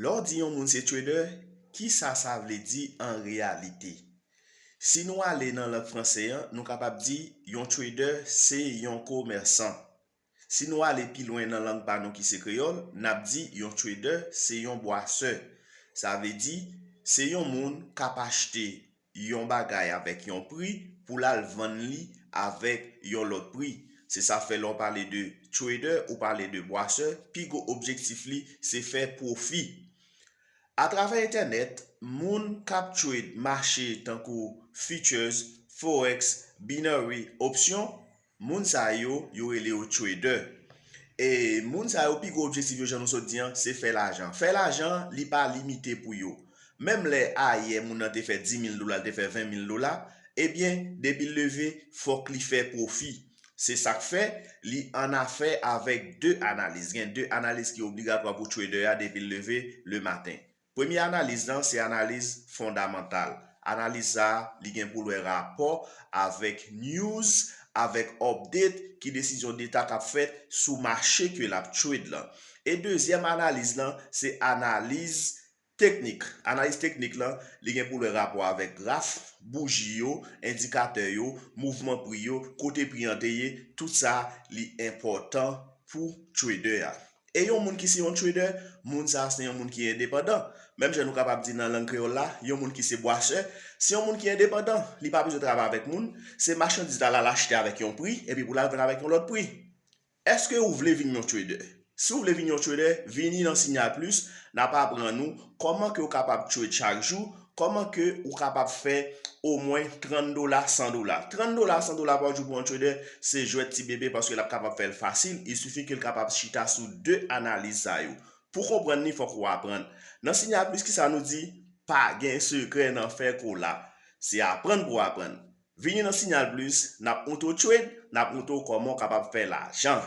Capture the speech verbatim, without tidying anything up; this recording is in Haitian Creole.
Lè w di yon moun se trader, kisa sa vle di an reyalite? Si nou ale nan lang franse an, nou kapab di yon trader se yon komèsan. Si nou ale pi lwen nan lang pa nou ki se kreyòl, n ap di yon trader se yon bwasè. Sa vle di, se yon moun k ap achte yon bagay avèk yon pri pou l al vann li avèk yon lòt pri. Se sa fè lè w pale de trader ou pale de bwasè, pi gwo objektif li se fè pwofi. Atravè entènèt, moun k ap trade mache tankou futures, forex, binary, opsyon, moun sa yo, yo rele yo trader. E moun sa yo, pi gwo objektif yo, jan nou sot di an, se fè lajan. Fè lajan, li pa limite pou yo. Menm lè ayè moun nan te fè dis mil dola, li te fè ven mil dola, ebyen, depi l leve, fòk li fè pwofi. Se sa k fè li annafè avèk de analiz. Gen de analiz ki obligatwa pou trader a depi l leve le maten. Premye analiz lan se analiz fondamantal. Analiz sa a, li gen pou l wè rapò avèk news, avèk update, ki desizyon deta k ap fèt sou mache ke l ap trade lan. E dezyèm analiz lan, se analiz teknik. Analiz teknik lan, li gen pou l wè rapò avèk graf, bouji yo, endikatè yo, mouvman pri yo, kote pri an te ye, tout sa li enpòtan pou trader a. E yon moun ki se yon trader, moun sa a se yon moun ki endepandan. Menm jan nou kapab di nan lang kreyòl la, yon moun ki se bwasè, se yon moun ki endepandan. Li pa bezwen travay avèk moun, se machandiz la l al achte avèk yon pri, epi pou l al vann avèk yon lòt pri. Èske ou vle vin yon trader? Si w vle vin yon trader, vini nan Signal Plus, n ap aprann ou kòman ke w kapab trade chak jou, kòman ke ou kapab fè omwen trant dola, san dola. Trant dola, san dola pa jou pou yon trader, se jwèt ti bebe paske l ap kapab fè l fasil, il suffit ke l kapab chita sou de analiz sa yo. Pou konprann li, fòk ou aprann. Nan Signal Plus, kisa nou di? Pa gen sekrè nan fè kola. Se aprann pou aprann. Vini nan Signal Plus, n ap montre w trade, n ap montre w kòman w kapab fè lajan.